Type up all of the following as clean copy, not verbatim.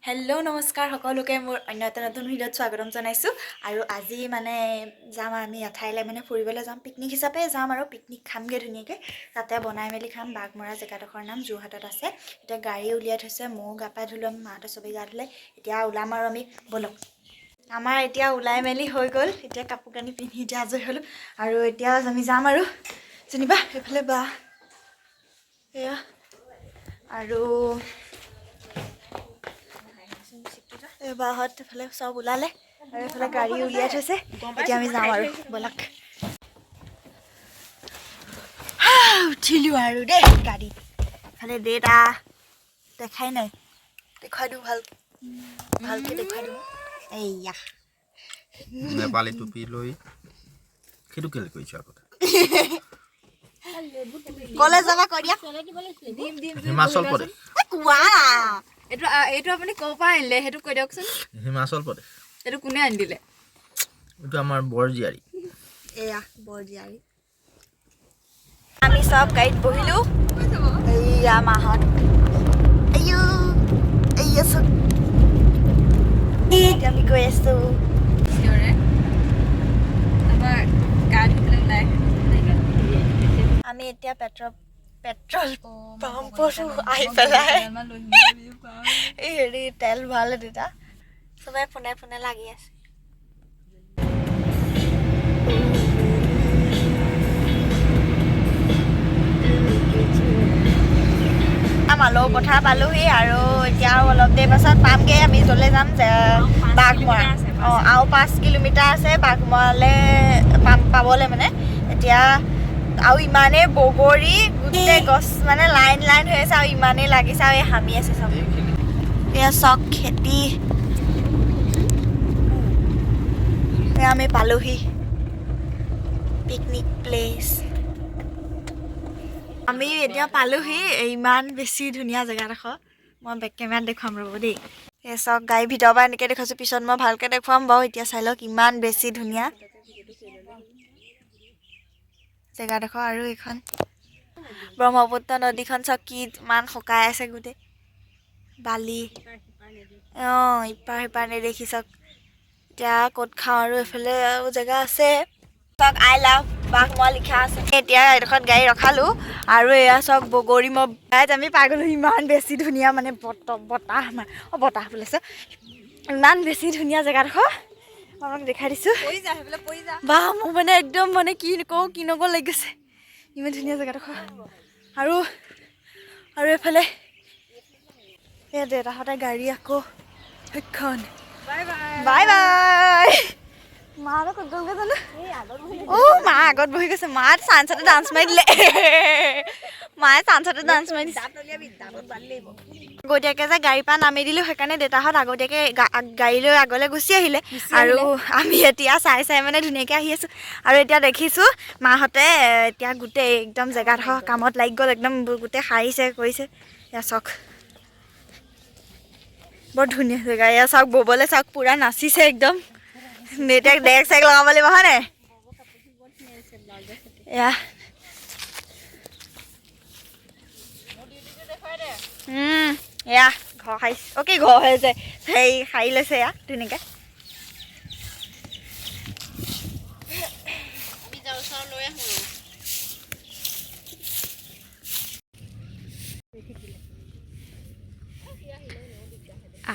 Hello', নমস্কাৰ সকলোকে। মোৰ অন্য এটা নতুন ভিডিঅ'ত স্বাগতম জনাইছোঁ। আৰু আজি মানে যাম আমি এঠাইলৈ, মানে ফুৰিবলৈ যাম, পিকনিক হিচাপে যাম আৰু পিকনিক খামগৈ ধুনীয়াকৈ, তাতে বনাই মেলি খাম। বাঘমৰা জেগাডোখৰৰ নাম, যোৰহাটত আছে। এতিয়া গাড়ী উলিয়াই থৈছে, ময়ো গা পা ধুলোঁ, মাহঁতে চবেই গা ধুলে। এতিয়া ওলাম আৰু আমি, ব'লক। আমাৰ এতিয়া ওলাই মেলি হৈ গ'ল। এতিয়া কাপোৰ কানি পিন্ধি এতিয়া আজৰি হ'লোঁ আৰু এতিয়া আমি যাম আৰু যেনিবা এইফালে বা এয়া আৰু এই বাহঁত এইফালে চব ওলালে আৰু এইফালে গাড়ী উলিয়াই থৈছে। এতিয়া আমি যাম আৰু, ব'লক। উঠিলোঁ আৰু দেই গাড়ীত। এইফালে দেউতা দেখাই নাই, দেখুৱাই দিওঁ, ভাল ভালকৈ দেখুৱাই দিওঁ। এইয়া। নেপালী টুপি লৈ সেইটো কেলে কৰিছে আগতে? কলে যাবা কৈ দিয়া। হিমাচল প্ৰদেশ। এই কোৱা। এইটো আপুনি ক'ৰ পৰা আনিলে, সেইটো কৈ দিয়কচোন। হিমাচল প্ৰদেশ। এইটো কোনে আনি দিলে? এইটো আমাৰ বৰজীয়াৰী। এয়া বৰজীয়াৰী। আমি চব গাড়ীত বহিলোঁ। এইয়া মাহঁত, আইয়ো, এইয়া চব। এতিয়া আমি গৈ আছো। চিঞৰে, তাৰপৰা গা ধুই পেলাই ওলাই। আমি এতিয়া পেট্ৰল পেট্ৰল পাম্পতো আহি পেলাই এই হেৰি তেল ভৰালে। দেউতা চবে ফোনে ফোনে লাগি আছে। মালৌ পথাৰ পালোহি আৰু এতিয়া আৰু অলপ দেৰি পাছত পামগৈ আমি য'লৈ যাম যে বাঘমৰা। অঁ, আৰু 5 কিলোমিটাৰ আছে বাঘমৰালৈ পাম পাবলৈ। মানে এতিয়া আৰু ইমানেই বগৰী, গোটেই গছ মানে লাইন লাইন হৈ আছে আৰু ইমানেই লাগিছে আৰু এই হামি আছে চব। এয়া চব খেতি। এয়া আমি পালোহি পিকনিক প্লেচ। আমি এতিয়া পালোহি, ইমান বেছি ধুনীয়া জেগাডোখৰ। মই বেক কেমেৰাত দেখুৱাম, ৰ'ব দেই। এই চাওক, গাড়ীৰ ভিতৰৰ পৰা এনেকৈ দেখুৱাইছোঁ, পিছত মই ভালকৈ দেখুৱাম বাৰু। এতিয়া চাই লওক, ইমান বেছি ধুনীয়া জেগাডোখৰ। আৰু এইখন ব্ৰহ্মপুত্ৰ নদীখন চাওক, কি ইমান শুকাই আছে, গোটেই বালি। অঁ, ইপাৰ সিপাৰ নেদেখি। চাওক, এতিয়া ক'ত খাওঁ আৰু এইফালে আৰু জেগা আছে। চাওক, "I love Baghmara" লিখা আছে। এতিয়া এডোখৰত গাড়ী ৰখালো আৰু এয়া চাওক বগৰী। মই গাড়ীত আমি পাই গ'লো। ইমান বেছি ধুনীয়া মানে বতাহ, অঁ, বতাহ বুলিছে। ইমান বেছি ধুনীয়া জেগাডোখৰ, মই আপোনাক দেখাই দিছোঁ। বা, মোৰ মানে একদম মানে কি কওঁ কি নকওঁ লাগি গৈছে, ইমান ধুনীয়া জেগাডোখৰ। আৰু আৰু এইফালে এই দেউতাহঁতে গাড়ী আকৌ সেইখন। Bye bye. মা আৰু ক'ত গ'লগৈ জানো? অ' মা আগত বহি গৈছে। মা চান্সতে ডান্স মাৰি দিলে। মায়ে চান্সতে ডান্স মাৰি দিছে। আগতীয়াকৈ যে গাড়ীৰ পৰা নামি দিলোঁ, সেইকাৰণে দেউতাহঁত আগতীয়াকৈ গাড়ী লৈ আগলৈ গুচি আহিলে আৰু আমি এতিয়া চাই চাই মানে ধুনীয়াকৈ আহি আছোঁ। আৰু এতিয়া দেখিছোঁ মাহঁতে এতিয়া গোটেই একদম জেগাডোখৰ কামত লাগি গ'ল, একদম গোটেই সাৰিছে কৰিছে। এয়া চাওক, বৰ ধুনীয়া জেগা। এয়া চাওক, ববলৈ চাওক, পূৰা নাচিছে একদম। এতিয়া ডেক চেক লগাব লাগিব, হয় নাই? এয়া এয়া ঘৰ সাৰিছে। অ' কি ঘৰ হৈছে, সেই সাৰি লৈছে। এয়া ধুনীয়াকৈ।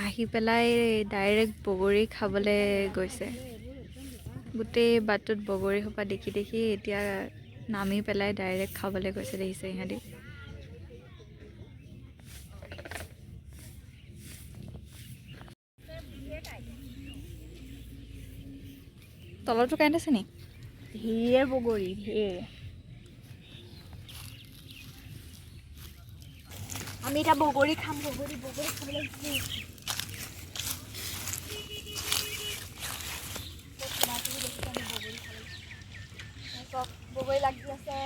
আহি পেলাই ডাইৰেক্ট বগৰী খাবলৈ গৈছে। গোটেই বাটটোত বগৰী সোপা দেখি দেখি এতিয়া নামি পেলাই ডাইৰেক্ট খাবলৈ গৈছে, দেখিছে ইহঁতি। তলতো কাৰেণ্ট আছে নি? ধেৰ বগৰী, ধেৰ। আমি এতিয়া বগৰী খাম, বগৰী, বগৰী খাবলৈ আহিছোঁ। কিবা কিবি দেখিছোঁ, আমি বগৰী খাবলৈ। চব বগৰী লাগি আছে।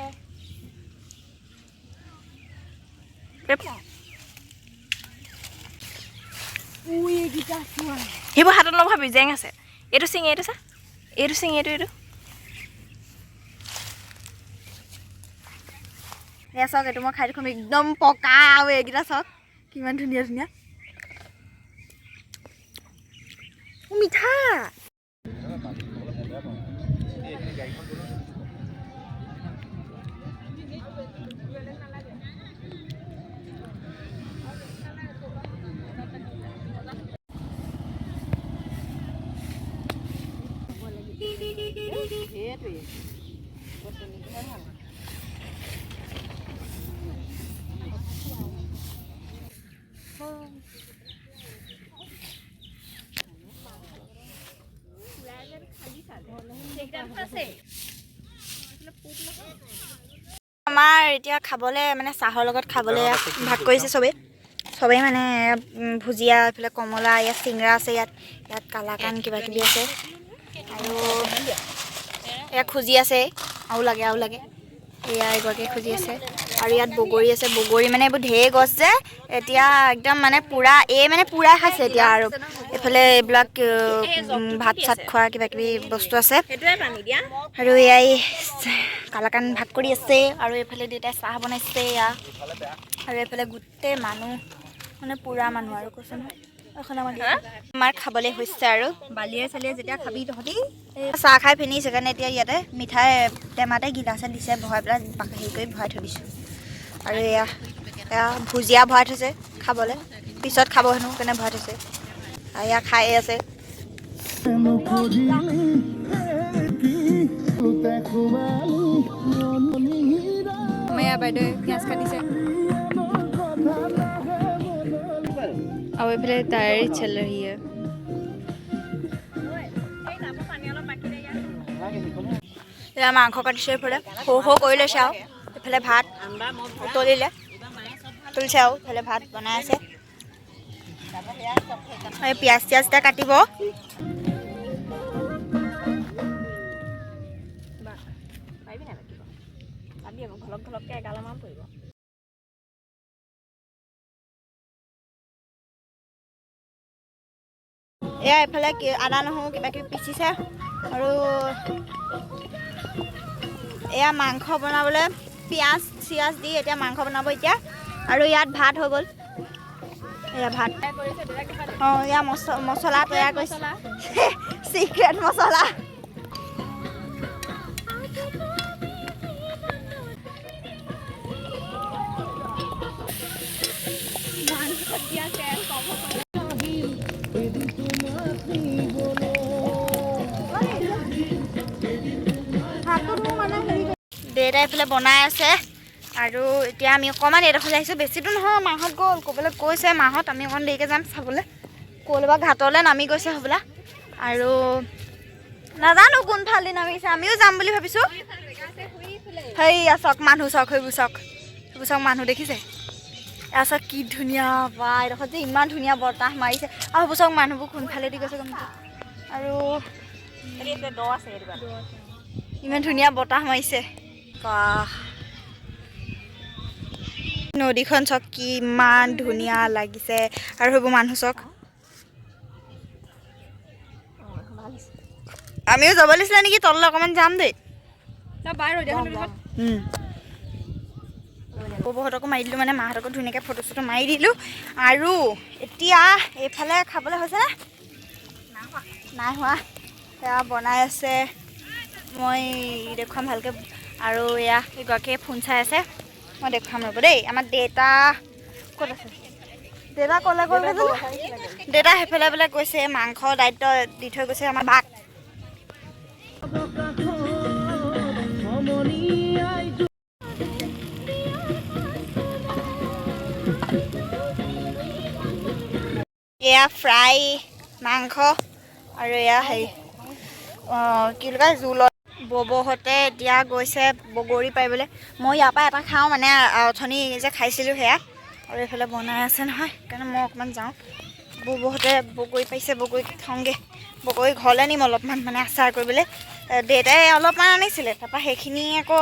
উই, এইকেইটা চোৱা। সেইবোৰ হাতত নভাবি, জেং আছে। এইটো চিঙি, এইটো চা, এইটো চিঙি, এইটো এইটো। এয়া চাওক, এইটো মই খাই দেখোন একদম পকা। আৰু এইকেইটা চাওক, কিমান ধুনীয়া ধুনীয়া। মিঠা। আমাৰ এতিয়া খাবলৈ মানে চাহৰ লগত খাবলৈ ভাগ কৰিছে চবেই চবেই মানে ভুজিয়া, এইফালে কমলা, ইয়াত চিঙৰা আছে, ইয়াত ইয়াত কালাকান কিবা কিবি আছে আৰু এয়া খুজি আছে আৰু লাগে আৰু লাগে, এয়া এগৰাকীয়ে খুজি আছে। আৰু ইয়াত বগৰী আছে, বগৰী মানে এইবোৰ ঢেৰ গছ যে এতিয়া একদম মানে পূৰা এই মানে পূৰা খাইছে এতিয়া। আৰু এইফালে এইবিলাক ভাত চাত খোৱা কিবা কিবি বস্তু আছে। আৰু এয়াই কালাকান ভাগ কৰি আছে। আৰু এইফালে দেউতাই চাহ বনাইছে এয়া। আৰু এইফালে গোটেই মানুহ মানে পূৰা মানুহ আৰু কৈছে নহয় এখন আমাৰ খাবলৈ হৈছে। আৰু বালিয়ে চালিয়ে যেতিয়া খাবি তহঁতি চাহ খাই ফিনিছ, সেইকাৰণে এতিয়া ইয়াতে মিঠাই টেমাতে গিলাচে দিছে ভৰাই পেলাই হেৰি কৰি ভৰাই থৈ দিছোঁ। আৰু এয়া এয়া ভুজিয়া ভৰাই থৈছে খাবলৈ, পিছত খাব হেনো সেইকাৰণে ভৰাই থৈছে। আৰু এয়া খাই আছে। বাইদেৱে পিঁয়াজ কাটিছে আৰু এইফালে তৈয়াৰী চল ৰহি है। এয়া মাংস কাটিছে, এইফালে সৰু সৰু কৰি লৈছে। আৰু এইফালে ভাত উতলিলে তুলিছে আৰু এইফালে ভাত বনাই আছে। এই পিঁয়াজ চিয়াজ এটা কাটিব। এয়া এইফালে আদা নহৰু কিবা কিবি পিচিছে। আৰু এয়া মাংস বনাবলৈ পিঁয়াজ চিয়াজ দি এতিয়া মাংস বনাব এতিয়া। আৰু ইয়াত ভাত হৈ গ'ল, এয়া ভাত। অঁ, এয়া মছলা তৈয়াৰ কৰিছে, চিক্ৰেট মছলা। দেউতাই এইফালে বনাই আছে। আৰু এতিয়া আমি অকণমান এইডোখৰলৈ আহিছোঁ, বেছি দূৰ নহয়, মাহঁত গ'ল ক'বলৈ কৈছে মাহঁত, আমি অকণ দেৰিকৈ যাম চাবলৈ। ক'লৈ বা ঘাটলৈ নামি গৈছে হ'বলা, আৰু নাজানো কোনফালে নামিছে, আমিও যাম বুলি ভাবিছোঁ। সেইয়া চাওক মানুহ চাওক, সেইবোৰ চাওক, সেইবোৰ চাওক মানুহ দেখিছে। এয়া চাওক কি ধুনীয়া, বা এইডোখৰত যে ইমান ধুনীয়া বতাহ মাৰিছে। আৰু সেইবোৰ চাওক মানুহবোৰ কোনফালেদি গৈছে গম নাপাওঁ। আৰু ইমান ধুনীয়া বতাহ মাৰিছে, বাহ। নদীখন চাওক কিমান ধুনীয়া লাগিছে। আৰু সেইবোৰ মানুহ চাওক। আমিও যাব লাগিছিলে নেকি তললৈ, অকণমান যাম দেই। বৌহঁতকো মাৰি দিলোঁ, মানে মাহঁতকো ধুনীয়াকৈ ফটো চটো মাৰি দিলোঁ। আৰু এতিয়া এইফালে খাবলৈ হৈছেনে নাই হোৱা, সেয়া বনাই আছে, মই দেখুৱাম ভালকৈ। আৰু এয়া এগৰাকীয়ে ফোন চাই আছে, মই দেখুৱাম ৰ'ব দেই। আমাৰ দেউতা ক'ত আছে? দেউতা ক'লৈ গ'ল? দেউতা সেইফালে বোলে গৈছে, মাংস দায়িত্ব দি থৈ গৈছে আমাৰ বাক। এয়া ফ্ৰাই মাংস আৰু এয়া হেৰি কি বুলি কয় জোলত। ববহঁতে এতিয়া গৈছে বগৰী পাৰিবলৈ। মই ইয়াৰ পৰা এটা খাওঁ, মানে অথনি যে খাইছিলোঁ সেয়া। আৰু এইফালে বনাই আছে নহয়, সেইকাৰণে মই অকণমান যাওঁ। ববহঁতে বগৰী পাৰিছে, বগৰী খাওঁগৈ। বগৰী ঘৰলৈ নিম অলপমান, মানে আচাৰ কৰিবলৈ। দেউতাই অলপমান আনিছিলে, তাৰপৰা সেইখিনি আকৌ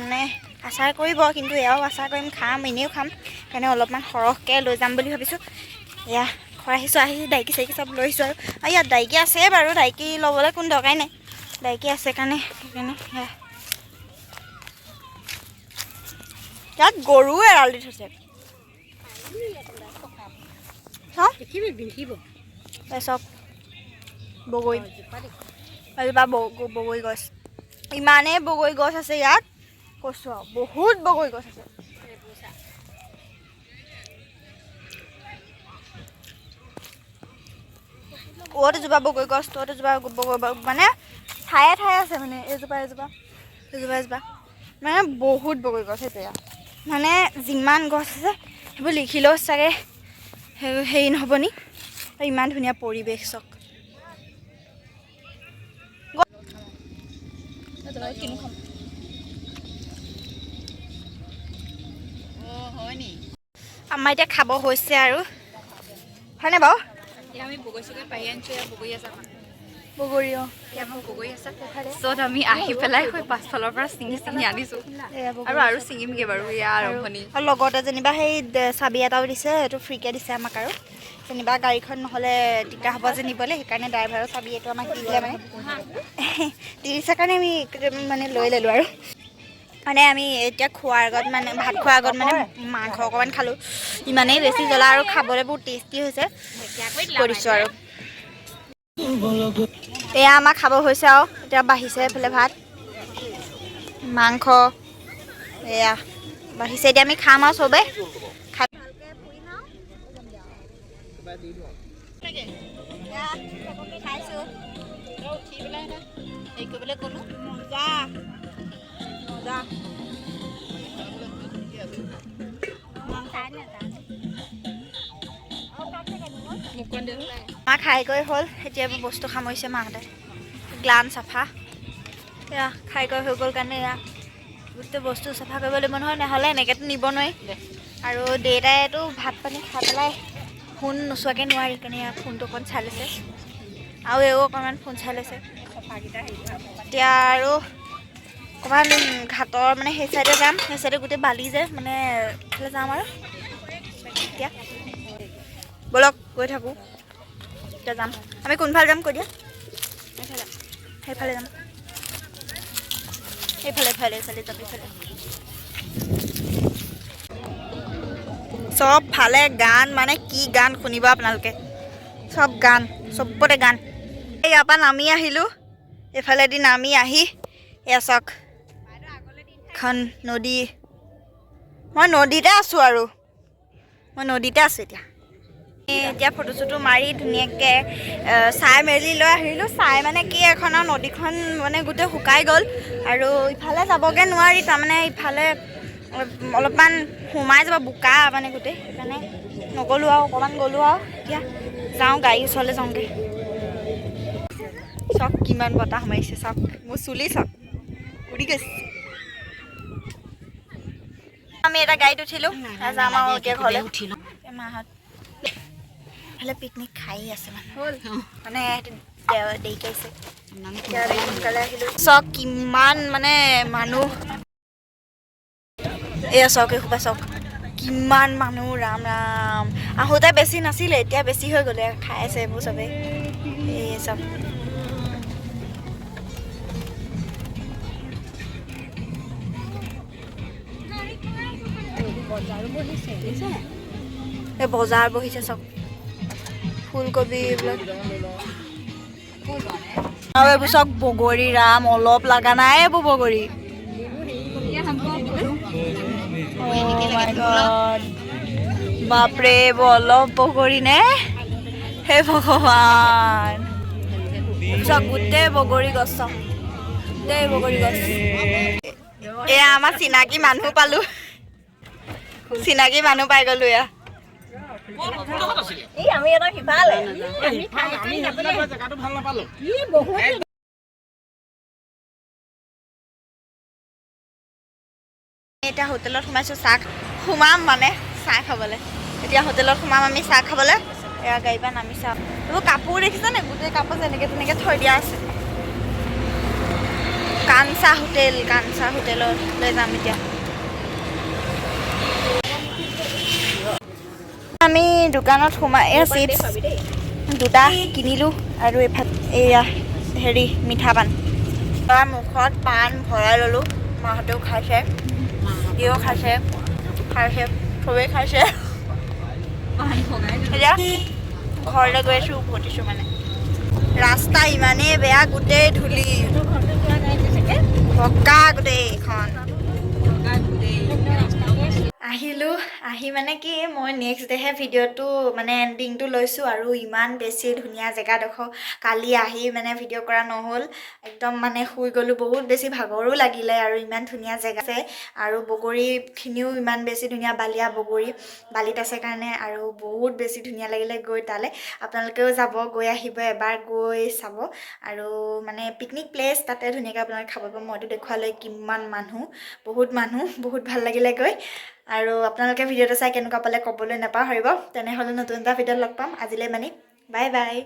মানে আচাৰ কৰিব, কিন্তু এয়াও আচাৰ কৰিম, খাম, এনেও খাম, সেইকাৰণে অলপমান সৰহকৈ লৈ যাম বুলি ভাবিছোঁ। এয়া খৰাহী চৰাহী ডাইকি চাইকি চব লৈ আহিছোঁ। আৰু ইয়াত ডাইকি আছে বাৰু, ডাইকি ল'বলৈ কোনো দৰকাৰাই নাই, ডাইকি আছে কাৰণে সেইকাৰণে। সেয়া ইয়াত গৰু এৰাল দি থৈছে। চাওক বগৰী এজোপা বগৰী গছ, ইমানেই বগৰী গছ আছে ইয়াত, কৈছোঁ আৰু বহুত বগৰী গছ আছে। অ'ত এজোপা বগৰী গছ, ত'ত এজোপা বগৰী, মানে ঠায়ে ঠায়ে আছে, মানে এজোপা এজোপা এজোপা এজোপা, মানে বহুত বগৰী গছ আছে ইয়াত। মানে যিমান গছ আছে সেইবোৰ লিখিলেও চাগে হেৰি নহ'ব নি, ইমান ধুনীয়া পৰিৱেশ চক। আমাৰ এতিয়া খাব হৈছে আৰু, হয়নে বাৰু? বগৰী য'ত আমি আহি পেলাই হৈ পাছফালৰ পৰা ছিঙি ছিঙি আনিছোঁ আৰু আৰু ছিঙিমগৈ বাৰু। এয়া আৰম্ভণি। আৰু লগতে যেনিবা সেই চাবি এটাও দিছে, সেইটো ফ্ৰীকৈ দিছে আমাক আৰু যেনিবা গাড়ীখন নহ'লে দিগদাৰ হ'ব যে নিবলৈ, সেইকাৰণে ড্ৰাইভাৰৰ চাবি এইটো আমাক দি দিলে, মানে দি দিছে কাৰণে আমি মানে লৈ ল'লোঁ আৰু। মানে আমি এতিয়া খোৱাৰ আগত, মানে ভাত খোৱাৰ আগত মানে মাংস অকণমান খালোঁ, ইমানেই বেছি জ্বলা আৰু খাবলৈ বহুত টেষ্টি হৈছে, কৰিছোঁ আৰু। এয়া আমাৰ খাব হৈছে আৰু এতিয়া বাঢ়িছে এইফালে ভাত মাংস এয়া বাঢ়িছে, এতিয়া আমি খাম আৰু চবে খাই। মা খাই গৈ হ'ল, এতিয়া এইবোৰ বস্তু সামৰিছে মাহঁতে, গ্লান চাফা। এয়া খাই গৈ হৈ গ'ল কাৰণে এয়া গোটেই বস্তু চাফা কৰিব লাগিব নহয়, নহ'লে এনেকৈতো নিব নোৱাৰি। আৰু দেউতাইতো ভাত পানী খাই পেলাই ফোন নোচোৱাকৈ নোৱাৰি, সেইকাৰণে এয়া ফোনটো অকণ চাই লৈছে আৰু এও অকণমান ফোন চাই লৈছে। এতিয়া আৰু অকণমান ঘাটৰ মানে সেই চাইডে যাম, সেই চাইডে গোটেই বালি যে, মানে সেইফালে যাম আৰু। এতিয়া ব'লক গৈ থাকোঁ, এতিয়া যাম আমি কোনফালে যাম কৈ দিয়া। সেইফালে যাম, এইফালে এইফালে এইফালে যাম, এইফালে চব ফালে গান, মানে কি গান শুনিব আপোনালোকে, চব গান, চবতে গান। ইয়াৰ পৰা নামি আহিলোঁ, এইফালেদি নামি আহি এয়া চাওক এখন নদী, মই নদীতে আছোঁ আৰু, মই নদীতে আছোঁ এতিয়া। এতিয়া ফটো চটো মাৰি ধুনীয়াকৈ চাই মেলি লৈ আহিলোঁ। চাই মানে কি, এখন আৰু নদীখন মানে গোটেই শুকাই গ'ল আৰু ইফালে যাবগৈ নোৱাৰি, তাৰমানে ইফালে অলপমান সোমাই যাব বোকা মানে গোটেই, সেইকাৰণে নগ'লোঁ আৰু অকণমান গ'লোঁ আৰু। এতিয়া যাওঁ গাড়ীৰ ওচৰলৈ যাওঁগৈ। চাওক কিমান বতাহ মাৰিছে, চাওক মোৰ চুলি চাওক উৰি গৈছে। আমি এটা গাড়ীত উঠিলোঁ, যাম আৰু এতিয়া ঘৰলৈ। মাহঁত এইফালে পিকনিক খাই আছে, মানে দেৰিকৈ আহিছে, সোনকালে আহিলোঁ। চাওক কিমান মানে মানুহ, এয়া চাওক এইসোপা চাওক কিমান মানুহ, ৰাম ৰাম। আহোঁতে বেছি নাছিলে, এতিয়া বেছি হৈ গ'লে, খাই আছে এইবোৰ চবেই। এই চব এই বজাৰ বহিছে চব, ফুলকবি এইবিলাক আৰু এইবোৰ চব বগৰী। ৰাম অলপ লগা নাই এইবোৰ বগৰী। বাপৰে, এইবোৰ অলপ বগৰী নে? হে ভগৱান, চব গোটেই বগৰী গছ, চব গোটেই বগৰী গছ। এয়া আমাৰ চিনাকি মানুহ পালোঁ, চিনাকি মানুহ পাই গ'লো। এয়া এতিয়া হোটেলত সোমাইছোঁ, চাহ সোমাম মানে চাহ খাবলৈ। এতিয়া হোটেলত সোমাম আমি চাহ খাবলৈ। এয়া গাড়ীৰ পৰা নামি চাওঁ, এইবোৰ কাপোৰ দেখিছেনে, গোটেই কাপোৰ যেনেকৈ তেনেকৈ থৈ দিয়া আছে। কাঞ্চা হোটেল, কাঞ্চা হোটেললৈ যাম এতিয়া আমি। দোকানত সোমাই এয়া চিপছ দুটা কিনিলোঁ আৰু এয়া হেৰি মিঠা পাণ। মুখত পাণ ভৰাই ল'লোঁ, মাহঁতেও খাইছে, ইও খাইছে, খাইছে চবেই খাইছে। এতিয়া ঘৰলৈ গৈ আছোঁ, উভতিছোঁ মানে। ৰাস্তা ইমানেই বেয়া, গোটেই ধূলি, পকা গোটেইখন। আহিলোঁ আহি মানে কি, মই নেক্সট ডেহে ভিডিঅ'টো মানে এণ্ডিংটো লৈছোঁ। আৰু ইমান বেছি ধুনীয়া জেগাডোখৰ, কালি আহি মানে ভিডিঅ' কৰা নহ'ল, একদম মানে শুই গ'লোঁ, বহুত বেছি ভাগৰো লাগিলে। আৰু ইমান ধুনীয়া জেগা আছে আৰু বগৰীখিনিও ইমান বেছি ধুনীয়া, বালিয়া বগৰী, বালিত আছে কাৰণে আৰু বহুত বেছি ধুনীয়া লাগিলে গৈ তালৈ। আপোনালোকেও যাব, গৈ আহিব, এবাৰ গৈ চাব। আৰু মানে পিকনিক প্লেচ, তাতে ধুনীয়াকৈ আপোনালোকে খাব পাৰিব। মইতো দেখুৱালৈ কিমান মানুহ, বহুত মানুহ, বহুত ভাল লাগিলে গৈ। আৰু আপোনালোকে ভিডিঅ'টো চাই কেনেকুৱা পালে ক'বলৈ নাপাহৰিব। তেনেহ'লে নতুন এটা ভিডিঅ'ত লগ পাম। আজিলৈ মানে বাই বাই।